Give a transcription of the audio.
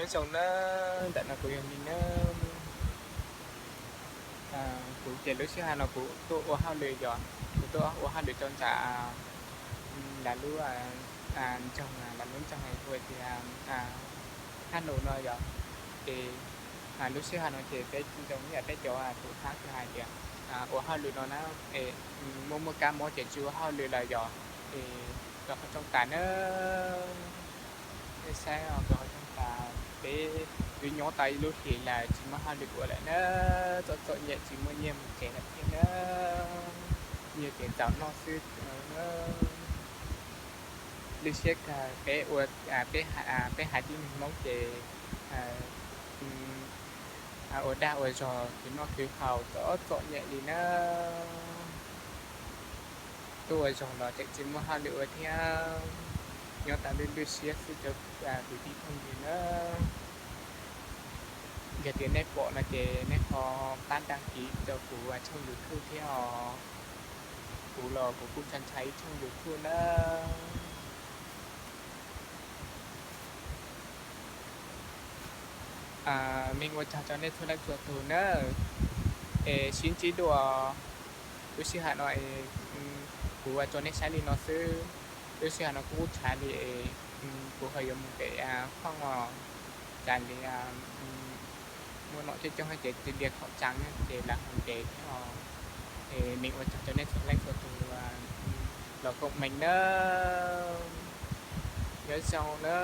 Nyob zoo na, ntawm no kuv yog Ming na. Kuv ces lub sij hawm no kuv tuaj ua hauj lwm yom, kuv tuaj ua hauj lwm rau nram lawv lub nroog, lawv lub nroog hu tias Hab Nus no yom. Ces lub sij hawm no ces peb zoo ib yam peb cov tus Hab kuj hais tias ua hauj lwm no na, es muaj muaj kab mob ces tsis ua hauj lwm lawm yom. Es kom ho tsoo tas na, nej saib os, kom ho tsoo tas. Peb twb nyob tau ib lub hlis lawm tsis muaj hauj lwm ua lawm na, txom txom nyem tsis muaj nyiaj mus tsev lawm thiab na, nyiaj ces txaus noj xwb na. Lwj siab kawg, peb ua, peb haiv tib neeg Hmoob ces ua dag ua zog khwv noj khwv haus txom txom nyem li na. Tuaj ua zog los tseem tsis muaj hauj lwm ua thiab, nyob tau lwj lwj siab xwb cov kwv tij phooj ywg na. Yog tias nej pom no ces nej ho pab đăng ký rau kuv tshooj YouTube thiab os. Kuv los kuv kuj ntshai ntshai ib tshooj YouTube na. Ming ua tsaug rau nej txhua leej txhua tus na, es sib ntsib dua. Lub sij hawm no kuv ua rau nej saib li no xwb, lub sij hawm no kuv kuj tshav li, kuv ho yuav mus pem Hmoob os, cas li muaj nom coob coob ces tsis dia khẩu trang ces lawv ho ntes thiab os. Es Ming ua tsaug rau nej txhua leej txhua tus los koom Ming na, nyob zoo na.